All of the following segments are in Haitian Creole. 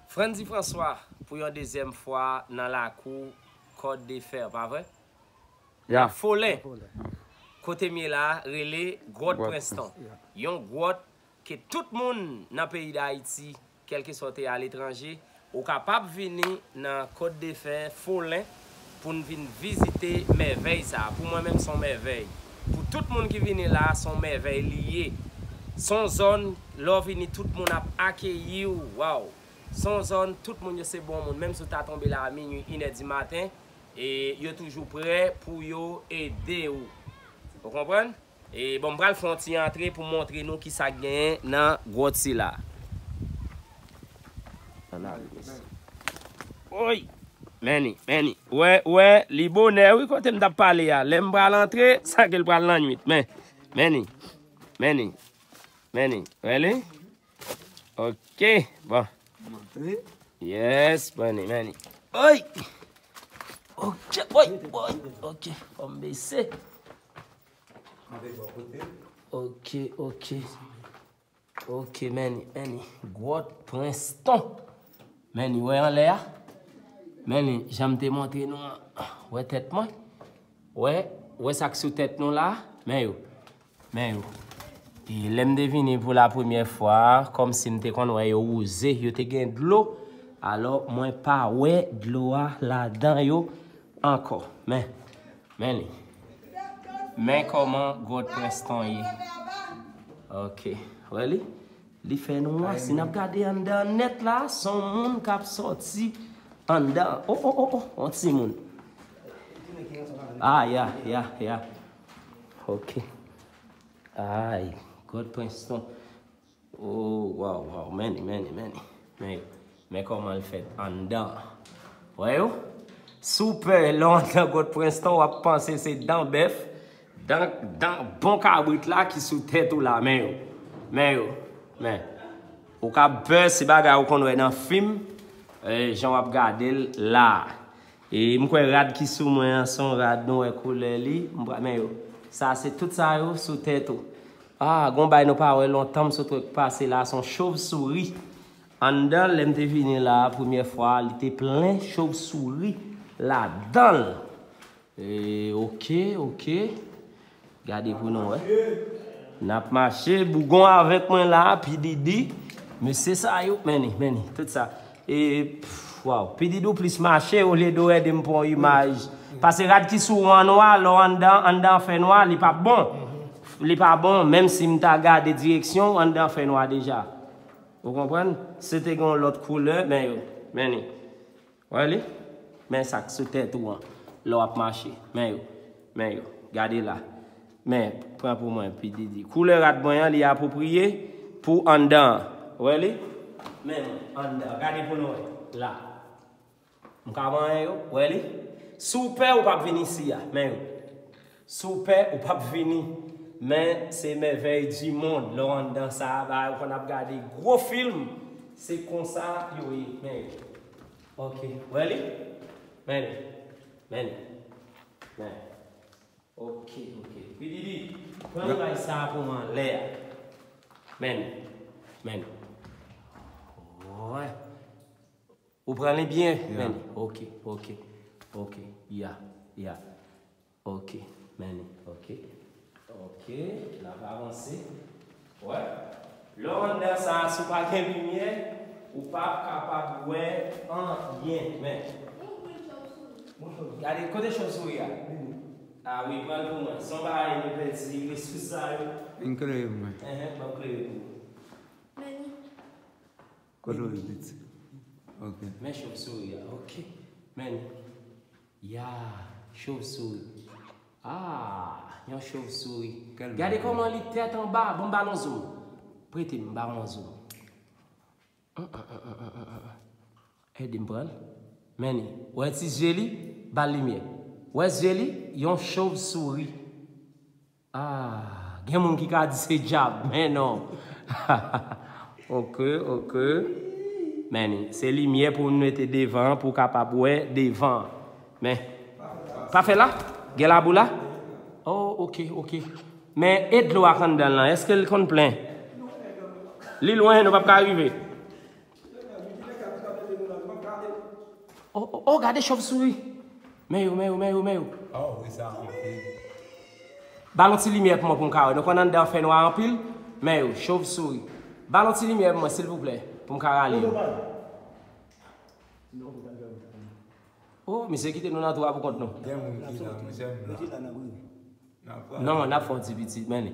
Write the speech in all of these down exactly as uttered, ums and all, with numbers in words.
Frandy François pou yon dezyèm fwa nan lakou Kòd de Fè, pa vre? Ya. Folen. Kote m ye la a, rele Gwòt Prenston. Yon gwòt ke tout moun nan peyi Dayiti, kèlkeswa w te ye aletranje, ou kapab vini nan Kòd de Fè, Folen, pou n vin vizite mèvèy sa a. Pou mwen menm, se yon mèvèy. Pou tout moun ki vini la a, se yon mèvèy li ye. Se yon zòn, lè w vini, tout moun ap akeyi w. Waw! Se yon zòn, tout moun yo se bon moun. Menm si w ta tonbe la a minui, inè di maten, e yo toujou prè pou yo ede w. Ou konprann? E bon, m pral fè yon ti antre pou m montre nou kisa k genyen nan gwòt sila. Ann ale, mesye. Oy! Meni, meni. Wè, wè, li bonè, wi, kote m t ap pale a. Lè m pral antre, sa ke l pral lannwit. Men, meni, meni, meni. Wè li? Ok, bon. Montre. Yes, meni, meni. Oy! Ok, oy, oy, ok, fò m bese. Ok, ok. Ok, meni, meni. Gwòt Prenston. Meni, wè anlè a? Meni, jan m te montre nou an. Wè tèt mwen? Wè, wè sa k sou tèt nou la? Men yo. Men yo. E lè m te vini pou la premyè fwa, kòmsi m te konn wè yo wouze, yo te gen dlo. Alò, mwen pa wè dlo a ladan yo ankò. Men, men li. Men kòman gwòt Prenston ye. Ok. Wè li? Li fè nwa. Si n ap gade anndan nèt la, se yon moun k ap sòti anndan. O, o, o, o, yon timoun. Ah, ya, ya, ya. Ok. Ay, gwòt Prenston. Oh, waw, waw, meni, meni, meni. Men, men kòman l fèt anndan. Wè yo? Si w pè lè w anndan gwòt Prenston, w ap panse se dan bèf, dan, dan bon kabrit la ki sou tèt ou la, men yo. Men yo. Men. Ou ka pè se bagay ou konn wè nan fim, eh, jan w ap gade l la. E m kwè rad ki sou mwen an, se yon rad nou wè koulè li. M pra-, men yo, sa se tout sa yo sou tèt ou. Ah, gon bay nou pa wè lontan, m sot wè k pase la, se yon chòvsouri. Anndan, lè m te vini la a premyè fwa, li te plen chòvsouri ladan l. E, ok, ok. Gade pou nou wè. N ap mache, bougon avèk mwen la, P D D. Mesye sa yo, men li, men li, tout sa. E, pff, waw, P D D ou plis mache olye de w ede m pran yon imaj. Paske rad ki sou ou an nwa, lè w anndan, anndan fè nwa, li p ap bon. Li pa bon, menm si m ta gade direksyon, anndan fè nwa deja. Ou konprann? Si te gen yon lòt koulè, men yo, men li. Wè li? Men sa k sou tèt ou an, lè w ap mache. Men yo. Men yo. Gade la. Men, pran pou mwen, P D D. Koulè rad mwen an, li apwopriye pou anndan an. Wè li? Men mwen, anndan. Gade pou nou wè. La. M ka manyen yo. Wè li? Si w pè, ou p ap vin isi a. Men yo. Si w pè, ou p ap vini. Men se mèvèy di mond. Lè w anndan sa a, bagay ou konn ap gade gwo fim, se konsa yo ye. Men yo. Ok. Wè li? Men li. Men li. Men. Ok, ok. Pi Didi, pran imaj sa a pou mwen anlè a. Men li. Men li. Wè. Ou pran li byen? Yeah. Men li. Ok, ok. Ok. Ya, ya. Ok, men li, ok. Ok, n ap avanse. Wè. Lè w anndan sa a, si w pa gen limyè, ou p ap kapab wè anyen. Men. Gade, kote chòvsouri a? Ah wi, pran l pou mwen. Se yon bagay nou pèdi, resous sa yo. Vin klere pou mwen. Enhen, ban m klere pou ou. Men li. Kote w ye, piti? Ok. Men chòvsouri a, ok. Men li. Ya, chòvsouri. Ah, yon chòvsouri. Gade kòman li tèt anba. Bon, m ba l yon zoom. Prete m, m ba w yon zoom. Ede m pran l. Men li. Wè ti zye li? Ba l limyè. Wè zye li? Yon chòvsouri. Ah, gen moun ki ka di se dyab, men non. Ok, ok. Men li, se limyè pou nou mete devan an, pou w kapab wè devan an. Men, pa fè la? Gen labou la? Oh, ok, ok. Men e dlo ak anndan l lan, èske l konn plen? Li lwen, nou p ap ka rive. Oh, oh, oh, gade chofsouri. Men yo, men yo, men yo, men yo. Oh, wi, sa anpil. Ba l yon ti limyè pou mwen pou m ka wè. Nou konn anndan fè nwa anpil. Men yo, chofsouri. Ba l yon ti limyè pou mwen, silvouplè, pou m ka rale yo. Oh, misye kite nou nan twou a pou kont nou. Gen moun ki la, monchè, m la. Non, n ap fè yon ti piti, men li.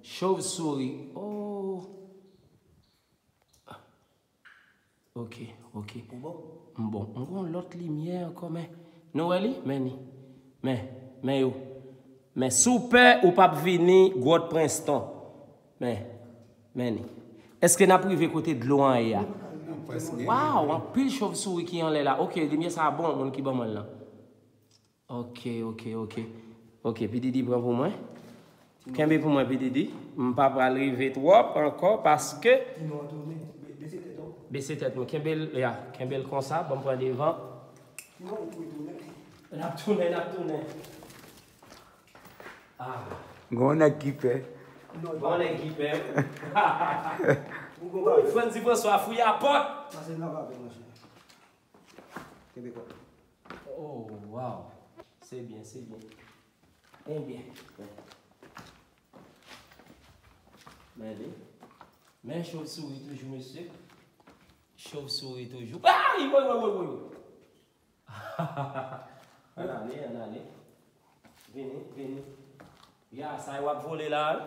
Chofsouri. Oh. Ok, ok. M bon, m gon lòt limyè ankò, men. Nou wè li? Men li. Men, men yo. Men si w pè, ou p ap vini gwòt Prenston. Men, men li. Èske n ap rive kote dlo an ye a? Waw, anpil chofsouri ki anlè la. Ok, limyè sa a bon, moun ki ban mwen l lan. Ok, ok, ok. Ok, P D D pran pou mwen. Kenbe pou mwen, P D D. M pa pral rive twòp ankò paske. Bese tèt ou. Bese tèt mwen. Kenbe l, ya, kenbe l konsa, ban m pran devan. N ap tounen, n ap tounen. Ah. Gon nèg ki pè. Gon nèg ki pè. Frandy François, fouye a pòt. Pase nan pa pè, monchè. Kenbe kò. Oh, wow. Se byen, se byen. Ebyen. Men li. Men chofsouri toujou, mesye. Chofsouri toujou. Ay, woy, woy, woy, woy. Ann ale, ann ale. Vini, vini. Ya, sa yo ap vole la, wi.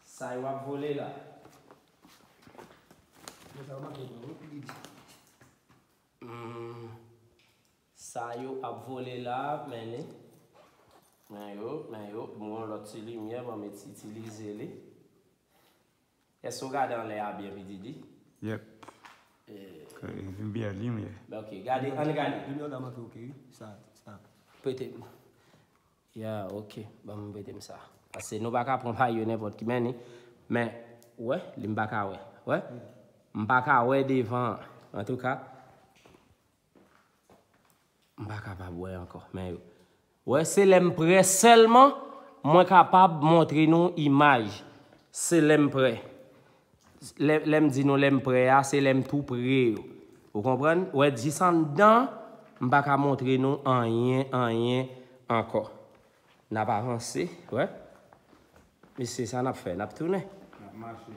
Sa yo ap vole la. Men sa yo make nan wi, pi di. Hmm. Sa yo ap vole la, men li. Men yo, men yo, m gon lòt ti limyè, ban m et-, itilize li. Èske w gade anlè a byen, P D D? Yep. Eh. Li byen limyè. Ok, gade, ann gade. Limyè w la manke, ok, wi. Sa, sa. Prete m. Ya, ok. Ban m prete m sa. Paske nou pa ka pran pa yo nenpòt ki men li. Men, wè, li m pa ka wè. Wè? M pa ka wè devan. Antouka, m pa kapab wè ankò. Men yo. Wè, se lè m prè sèlman, mwen kapab montre nou imaj. Se lè m prè. Lè, lè m di nou lè m prè a, se lè m tou pre yo. Ou konprann? Wè, jis anndan, m pa ka montre nou anyen, anyen ankò. N ap avanse, wè. Mesye, sa n ap fè? N ap tounen. N ap mache.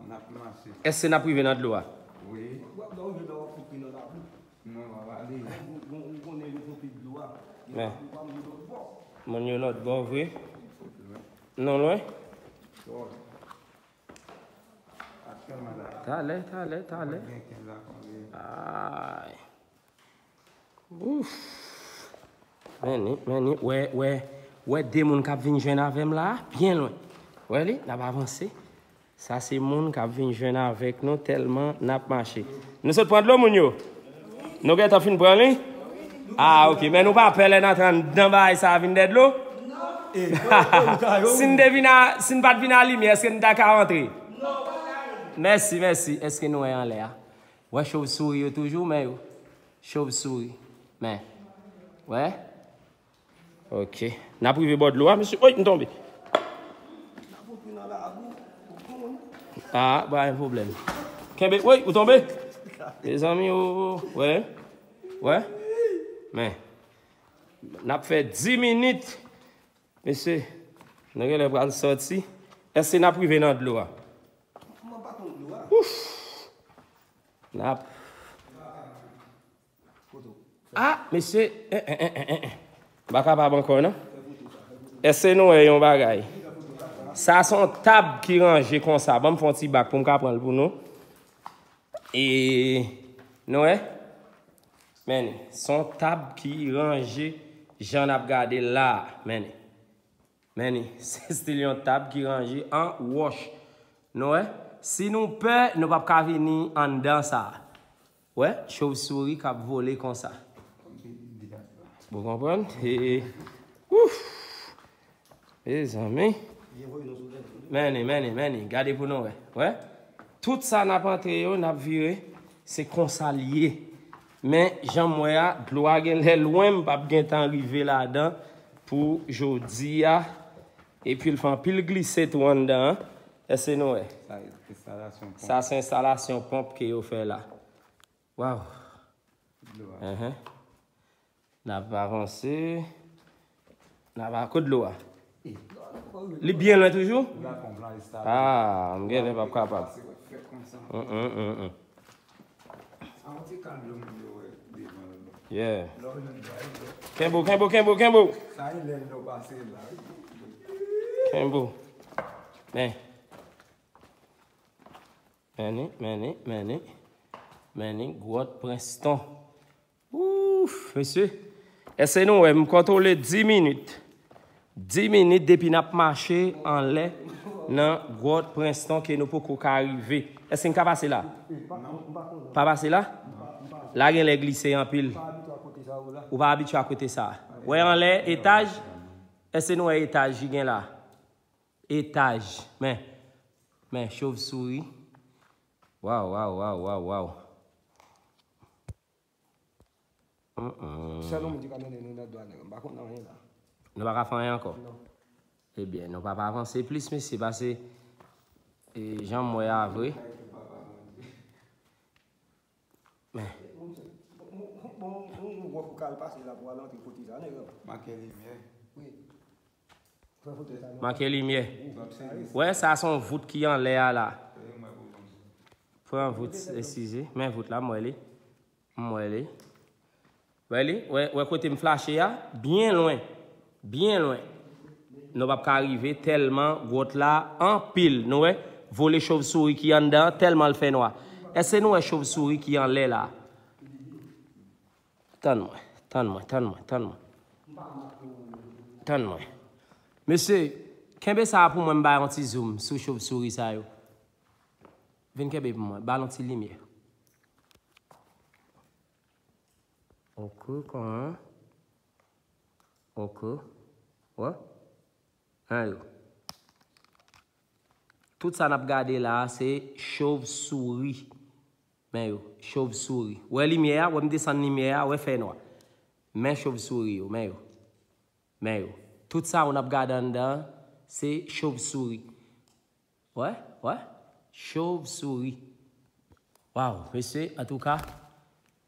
N ap mache. Èske n ap rive nan dlo a? Wi. Non, w ap ale. Men. Moun yo lòt bò, vre? Nou lwen? Talè, talè, talè. Ay. Ouf. Men ni, men ni, wè, wè, wè de moun k ap vin jwenn avè m la, byen lwen. Wè li, n ap avanse. Sa se moun k ap vin jwenn avèk nou tèlman n ap mache. Nou sot pran dlo, moun yo? Nou gentan fin pran li? Ah, ok. Men nou pa pè lè n antre anndan bagay sa a vin dèdlo? Si n te vin a, si n pa t vin a limyè, èske n ta ka rantre? Mèsi, mèsi. Èske nou wè anlè a? Wè chofsouri yo toujou, men yo. Chofsouri. Men. Wè. Ok. N ap rive bò dlo a, mesye. Oy, m tonbe. Ah, pa gen pwoblèm. Kenbe. Oy, ou tonbe? Mezanmi, o, o, o. Wè. Wè. Men. N ap fè dis minit. Mesye, nou genlè pral sòti. Èske n ap rive nan dlo a? Ouf! N ap. Ah, mesye, en, en, en, en, en, en. M pa kapab ankò, non. Èske nou wè yon bagay? Sa se yon tab ki ranje konsa. Ban m fè yon ti bak pou m ka pran l pou nou. E, nou wè? Men li, se yon tab ki ranje jan n ap gade l la a. Men li. Men li, se estil yon tab ki ranje an wòch. Nou wè? Si nou pè, nou p ap ka vini anndan sa a. Wè, chofsouri k ap vole konsa. Ou konprann? E, ouf! Mezanmi. Men li, men li, men li. Gade pou nou wè. Wè? Tout sa n ap antre yo, n ap vire. Se konsa l ye. Men, jan m wè a, dlo a genlè lwen, m p ap gentan rive ladan pou jodi a. Epi l fè anpil glise tou anndan an. Èske nou wè? Sa, enstalasyon ponp. Sa se enstalasyon ponp ke yo fè la. Waw. Dlo a. Enhen. N ap avanse. N ap a-, kot dlo a? Li byen lwen toujou? Ah, m genlè p ap kapab. Mm, mm, mm, mm. Yeah. Kenbo, kenbo, kenbo, kenbo. Kenbo. Men. Men ni, men ni, men ni. Men ni, gwòt Prenston. Ouf, mesye. Èske nou wè, m kontwole dis minit. Dis minit depi n ap mache anlè nan gwòt Prenston ke nou poko ka rive. Èske n ka pase la? Pa pase la? La genlè glise anpil. Ou pa abitye a kote sa. Wè anlè etaj? Èske nou wè etaj ki gen la? Etaj. Men, men, chauve-souris. Waw, waw, waw, waw, waw. Mm, mm. Sèl yon moun ki ka mennen nou nan dwàn, m pa konn anyen la. Nou pa ka fè anyen ankò? Non. Ebyen, nou pa, pa avanse plis, mesye, pase, e, jan m wè a vre. Men. Bon, bon, bon, bon, bon, bon, ou ka al pase la pou al antre kote sa, nèg. Make limyè. Wi. Make limyè. Wè, sa se yon vout ki anlè a la. Pran vout, eskize. Men vout la, m wè li. M wè li. Wè li? Wè, wè kote m flache a? Byen lwen. Byen lwen. Nou p ap ka rive tèlman gwòt la anpil. Nou wè? Vole chauve-souris ki anndan an tèlman l fè nwa. Èske nou wè chauve-souris ki anlè la? Tann mwen, tann mwen, tann mwen, tann mwen. Tann mwen. Mesye, kenbe sa a pou mwen, m bay yon ti zoom sou chauve-souris sa yo. Vin kenbe pou mwen, ba l yon ti limyè. Ok, kòman? Ok. Wè? An yo. Tout sa n ap gade la a, se chauve-souris. Men yo, chauve-souris. Wè limyè a, wè m desann limyè a, wè fè nwa. Men chauve-souris yo, men yo. Men yo. Tout sa yo n ap gade anndan an, se chauve-souris. Wè, wè. Chauve-souris. Waw, mesye, antouka.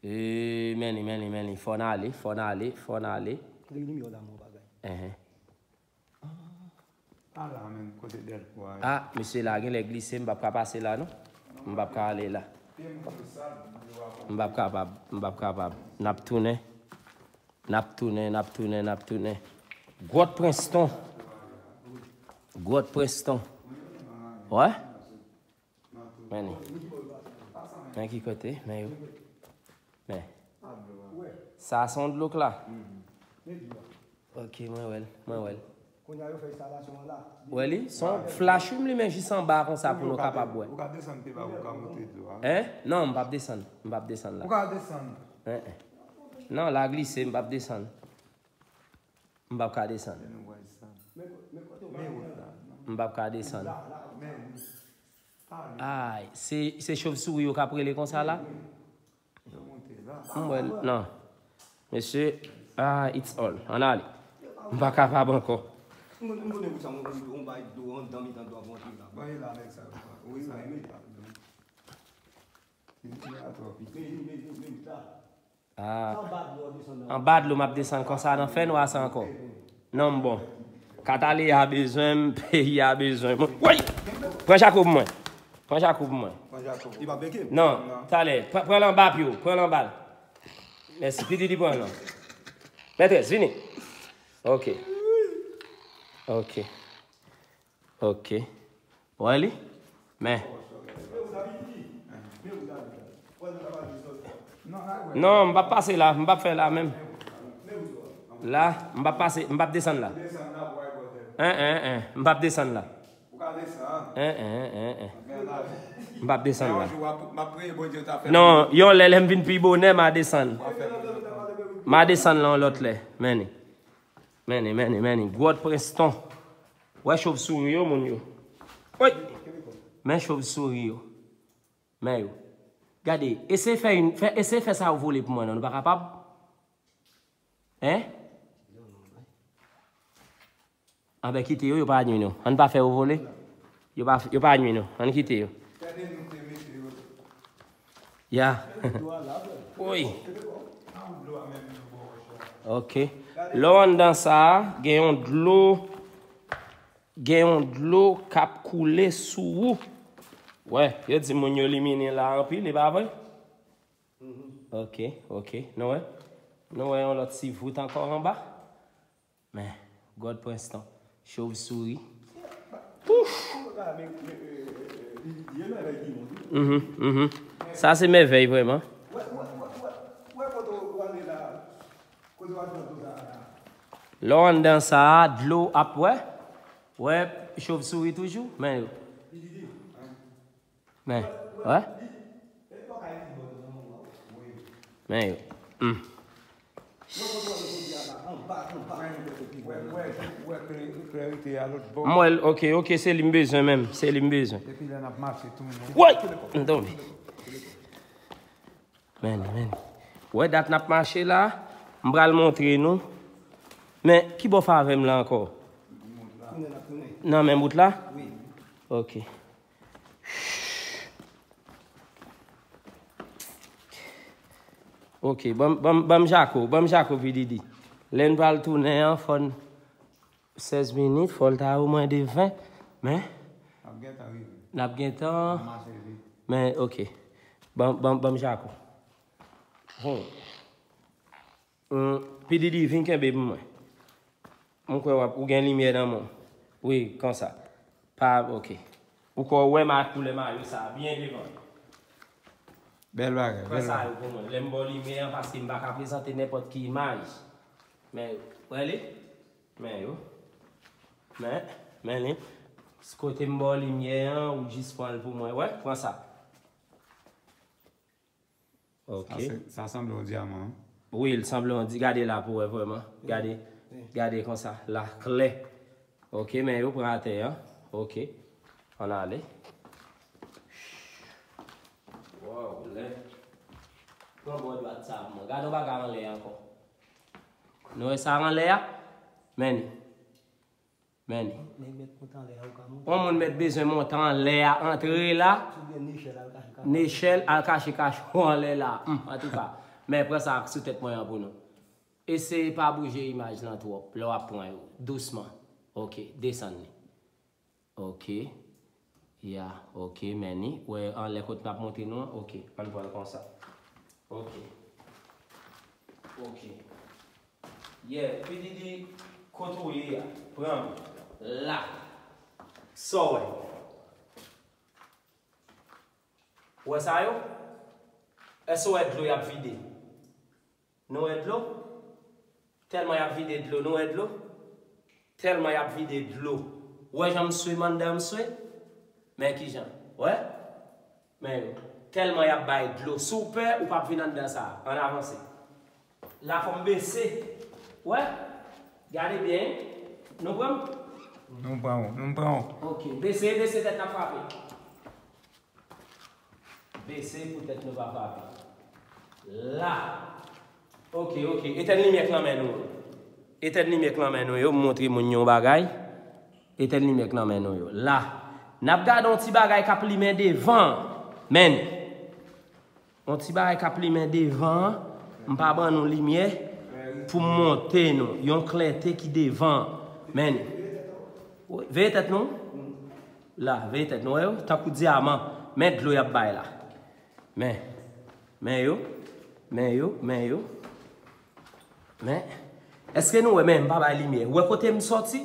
E, men li, men li, men li. Fò n ale, fò n ale, fò n ale. Kote limyè w la, mon bagay? Enhen. A la menm, kote Dèlko a ye? Ah, mesye, la genlè glise, m p ap ka pase la, non. M p ap ka ale la. M p ap kapab, m p ap kapab. N ap tounen. N ap tounen, n ap tounen, n ap tounen. Gwòt Prenston. Gwòt Prenston. Wè? Men li. Men ki kote? Men yo. Men. Sa se yon dlo k la. Ok, mwen wè l. Mwen wè l. Kounye a yo fè enstalasyon an la. Wè li? Se yon flach wi m limen jis anba konsa pou nou kapab wè. Ou ka desann pi ba, ou ka monte dlo a. Hein? Non, m p ap desann. M p ap desann la. Ou ka desann. Hein, hein. Non, la glise, m p ap desann. M p ap ka desann. Men wout la. M p ap ka desann. Ay, se, se chauve-souris yo k ap rele konsa la? M wè l, non. Mesye, ah, it's all. Ann ale. M pa kapab ankò. M konnen, m konnen pou sa, mwen, mwen, mwen bay dlo anndan mitan dlo ap rantre la. Bay la, nèg sa yo. Wi, sa, wi. Ah. Anba dlo, m ap desann konsa nan fè nwa sa ankò. Non, m bon. Kataleya bezwen m, peyi a bezwen mwen. Woy! Pran jako pou mwen. Pran jako pou mwen. Pran jako. Li pa beke? Non, talè. Pran, pran l anba pye w. Pran l anba l. Mèsi. Pi didi pran l non. Mètrès, vini. Ok. Ok. Ok. Wè li? Men. Non, m p ap pase la. M p ap fè la menm. La, m p ap pase, m p ap desann la. En, en, en. M p ap desann la. En, en, en, en. M p ap desann la. Non, yon lè, lè m vin pi bonè, m a desann. M a desann la yon lòt lè. Men li. Men li, men li, men li. Gwòt Prenston. Wè chauve-souris yo, moun yo. Woy! Men chauve-souris yo. Men yo. Gade, eseye fè yon, fè, eseye fè sa yo vole pou mwen, non, nou pa kapab? Hein? Anben, kite yo, yo pa nwi nou. Ann pa fè yo vole. Yo pa, yo pa nwi nou. Ann kite yo. Ya. Woy. Ok. Lè w anndan sa a, gen yon dlo, gen yon dlo k ap koule sou ou. Wè, yo di moun yo liminen la anpil, e pa vre? Ok, ok. Nou wè? Nou wè yon lòt ti vout ankò anba? Men, God Princeton. Chauve-souris. Pouf! Mhm, mhm. Sa se mèvèy vrèman. Lè w anndan sa a, dlo ap wè. Wè, chauve-souris toujou. Men yo. Men, wè. Men yo. Hmm. M wè l, ok, ok, se li m bezwen menm, se li m bezwen. Woy! M tonbe. Men, men. Wè dat n ap mache la, m pral montre nou. Men, ki bò favè m la ankò? Nan menm wout la? Ok. Ok, ban m, ban m, ban m jako, ban m jako, P D D. Lè n pral tounen an, fò n, sèz minit, fò l ta omwen de ven, men N ap gentan rive. N ap gentan. N ap mache vit. Men, ok. Ban, ban, ban m jako. Hmm. Hmm, P D D, vin kenbe pou mwen. Mwen kwè w ap, ou gen limyè nan men w. Wi, konsa. Pa, ok. Ou kwè w wè ma koulè mayo sa a byen devan. Bèl bagay, bèl bagay. Pran sa yo pou mwen. Lè m ba w limyè an, paske m pa ka prezante nenpòt ki imaj. Men, wè li? Men yo. Men, men li. Kote m ba w limyè an, ou jis pran l pou mwen. Wè, pran sa. Ok. Sa se, sa sanble yon dyaman, wi. Wi, l sanble yon di-, gade la pou wè vrèman. Gade, gade konsa, la, klè. Ok, men yo pran atè an. Ok. Ann ale. Wow, lè. Pran bò dwat sa pou mwen. Gade yon bagay anlè ankò. Nou wè sa anlè a? Men li. Men li. Nèg mèt monte anlè a, ou ka monte. Yon moun mèt bezwen monte anlè a, antre la. Sou gen nechèl al kache kachou. Nechèl al kache kachou anlè la. Hmm, antouka. Men pran sa sou tèt mwen an pou nou. Eseye pa bouje imaj lan twòp lè w ap pran yo. Dousman. Ok, desann li. Ok. Ya, ok, men li. Wè anlè kot m ap montre nou an? Ok, ann pran l konsa. Ok. Ok. Yeah, P D D, kote w ye a? Pran m. La. Sa w wè? Ou wè sa yo? Èske w wè dlo y ap vide? Nou wè dlo? Tèlman y ap vide dlo, nou wè dlo? Tèlman y ap vide dlo. Ou wè jan m swe m anndan m swe? Men kijan. Wè? Men yo. Tèlman y ap bay dlo. Si w pè, ou p ap vin anndan sa a. Ann avanse. La fò m bese. Wè? Gade byen. Nou pran m? Nou pran w, nou pran w. Ok. Bese, bese tèt n ap frape. Bese pou tèt nou pa frape. La. Ok, ok. Etèn limyè k nan men nou yo. Etèn limyè k nan men nou yo. M montre moun yon bagay. Etèn limyè k nan men nou yo. La. N ap gade yon ti bagay k ap limen devan. Men. Yon ti bagay k ap limen devan an. M pa ban nou limyè pou m montre nou. Yon klète ki devan. Men. Veye tèt nou. La, veye tèt nou, wè yo, tankou dyaman. Men dlo y ap bay la. Men, men yo, men yo, men yo. Men, èske nou wè, men m pa bay limyè. Wè kote m sòti?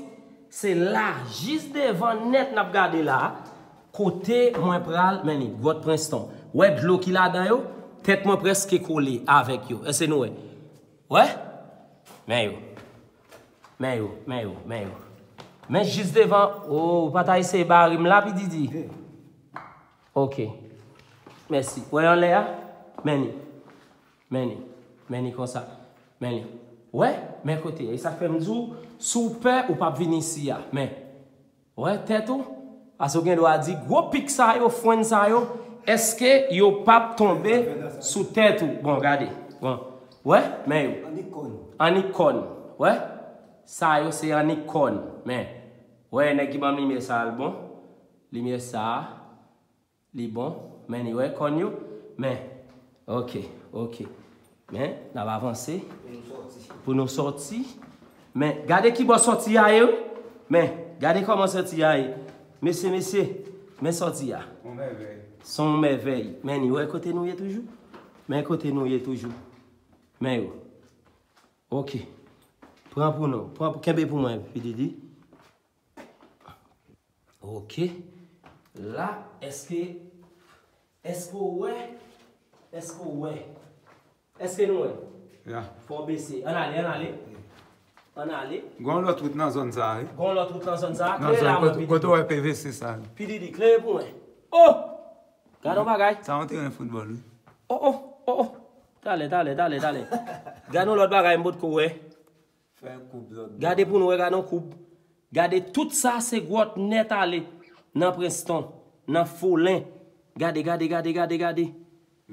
Se la, jis devan nèt n ap gade la. Kote mwen pral, men li, gwòt Princeton. Wè dlo ki ladan yo? Tèt mwen prèske kole avèk yo. Èske nou wè? Wè? Men yo. Men yo, men yo, men yo. Men jis devan, oh, ou pa ta eseye bare m la, P D D. Ok. Mèsi. Wè anlè a? Men li. Men li. Men li konsa. Men li. Wè? Men kote. E sa k fè m di w, si w pè, ou p ap vin isi a. Men. Wè tèt ou? Paske w gen dwa di, gwo pik sa yo, fwèn sa yo, èske yo p ap tonbe sou tèt ou? Bon, gade. Bon. Wè? Men yo. Annik kòn. Annik kòn. Wè? Sa yo se annik kòn. Men. Wè, nèg ki ban m limyè sa a l bon. Limyè sa a, li bon. Men li wè kòn yo. Men, ok, ok. Men, n ap avanse. Pou nou sòti. Men, gade ki bò sòti a ye, wi. Men, gade kòman sòti a ye. Mesye, mesye, men sòti a. Se yon mèvèy. Men li wè kote nou ye toujou. Men kote nou ye toujou. Men yo. Ok. Pran pou nou. Pran pou, kenbe pou mwen, Pididi. Ok. La, èske, èske w wè? Èske w wè? Èske nou wè? Ya. Fò w bese. Ann ale, ann ale. Ann ale. Gon lòt wout nan zòn sa a, wi. Gon lòt wout nan zòn sa a. Klere la, mwen, Pididi. Kote w wè P V C sa a? Pididi, klere pou mwen. Oh! Gade yon bagay. Sa yon teren foutbòl, wi. Oh, oh, oh, oh. Talè, talè, talè, talè. Gade yon lòt bagay m potko wè. Fè koub zòn. Gade pou nou wè, gade yon koub. Gade tout sa se gwòt nèt ale nan Prenston, nan Folen. Gade, gade, gade, gade, gade.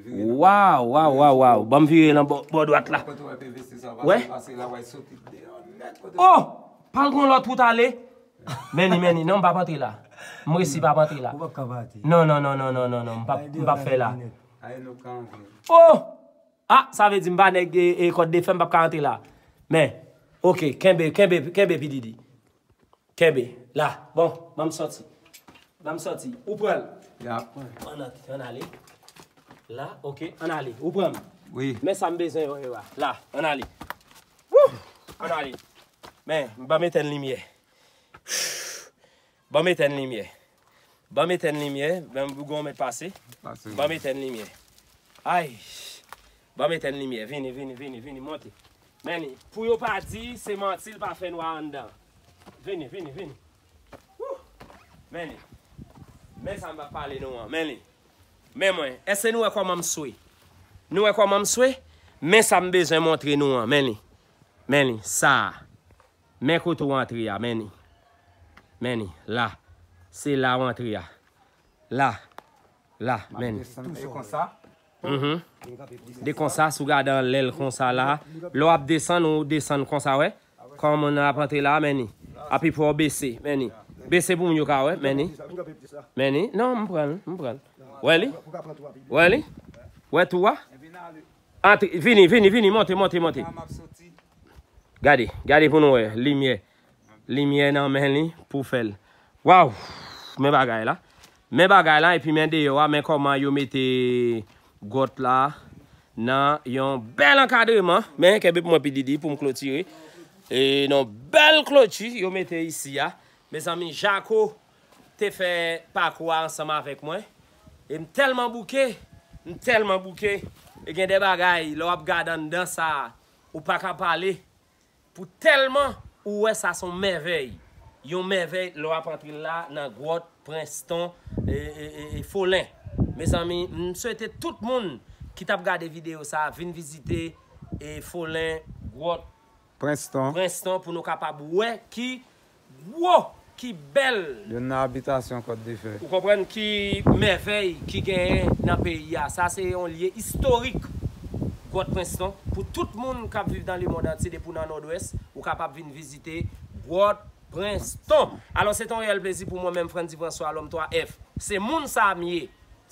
Waw, waw, waw, waw. Ban m vire nan bò, bò dwat la. Kote w wè P V C sa pase, pase la, w a soti deyò nèt kote. Oh! Pa l gon lòt wout ale. Men li, men li. Non, m p ap antre la. M resi p ap antre la. Ou p ap ka pati. Non, non, non, non, non, non, non. M p ap, m p ap fè la. Ay, nou ka antre. Oh! Ah, sa vle di m pa nèg e, e kòd de fè, m p ap ka antre la. Men, ok, kenbe, kenbe, kenbe, Pididi. Kenbe. La. Bon, ban m sòti. Ban m sòti. Ou pran l. Ya, pran. Ann antre, ann ale. La, ok, ann ale. Ou pran l. Wi. Men sa m bezwen yo, yo, la. La, ann ale. Wouh! Ann ale. Men, ban m etèn limyè. Ban m etèn limyè. Ban m etèn limyè. Ban m, gon mèt pase. Pase. Ban m etèn limyè. Ay. Ban m etèn limyè. Vini, vini, vini, vini, monte. Men li. Pou yo pa di, se manti, l pa fè nwa anndan. Vini, vini, vini. Wouh! Men li. Men sa m ap pale nou an. Men li. Men mwen. Èske nou wè kòman m swe? Nou wè kòman m swe? Men sa m bezwen montre nou an. Men li. Men li. Sa a. Men kote w antre a, men li. Men li, la. Se la w antre a. La. La, men li. E konsa? Mhm. De konsa, si w gade anlè l konsa la. Lè w ap desann, ou desann konsa, wè. Kòman w ap antre la, men li. Epi fò w bese, men li. Bese pou moun yo ka wè, men li. Men li. Non, m pran l, m pran l. Wè li? Wè li? Wè tou a? Antre, vini, vini, vini, monte, monte, monte. Gade, gade pou nou wè, limyè. Limyè nan men li pou fè l. Waw! Men bagay la. Men bagay la, epi men deyò a, men kòman yo mete gwòt la nan yon bèl ankadreman. Men, kenbe pou mwen Pididi pou m klotire. E nan bèl kloti yo mete isi a. Mezanmi, Jako te fè pakou a ansanm avèk mwen. E m tèlman bouke, m tèlman bouke. E gen de bagay, lè w ap gade anndan sa, ou pa ka pale. Pou tèlman ou wè sa se yon mèvèy. Yon mèvèy lè w ap antre la nan gwòt Prenston e, e, e, e Folen. Mezanmi, m swete tout moun ki t ap gade videyo sa a vin vizite e Folen, gwòt Prenston. Prenston pou nou kapab wè ki gwo, ki bèl. Youn nan abitasyon Kòt de Fè. Ou konprann ki mèvèy ki genyen nan peyi a. Sa se yon lye istorik, gwòt Prenston. Pou tout moun k ap viv nan lemonn antye, depi w nan Nòdwès, ou kapab vin vizite gwòt Prenston. Alò, se te yon reyèl plezi pou mwen menm, Frandy François, lòm twa F. Se moun sa a m ye.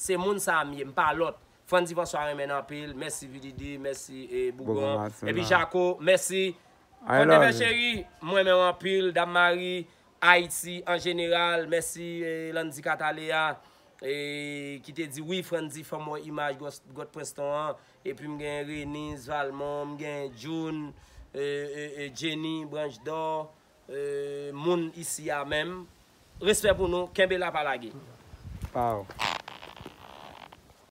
Se moun sa a m ye. M pa lòt. Frandy François renmen n anpil. Mèsi Pididi, mèsi, eh, Bougon. Bougon Marcel. Epi Jako, mèsi. I love you. Kòt de Fè cheri, mwen renmen w anpil. Dam Mari, Ayiti an jeneral, mèsi, eh, Landy Catalea, eh, ki te di, "Wi, Frandy, fè m wè imaj gwòt, gwòt Prenston an." Epi m gen Reniz Valmont, m gen June, eh, eh, eh, Jenny Branche d'Or, eh, moun isi a menm. Respè pou nou, kenbe la pa lage. Pow.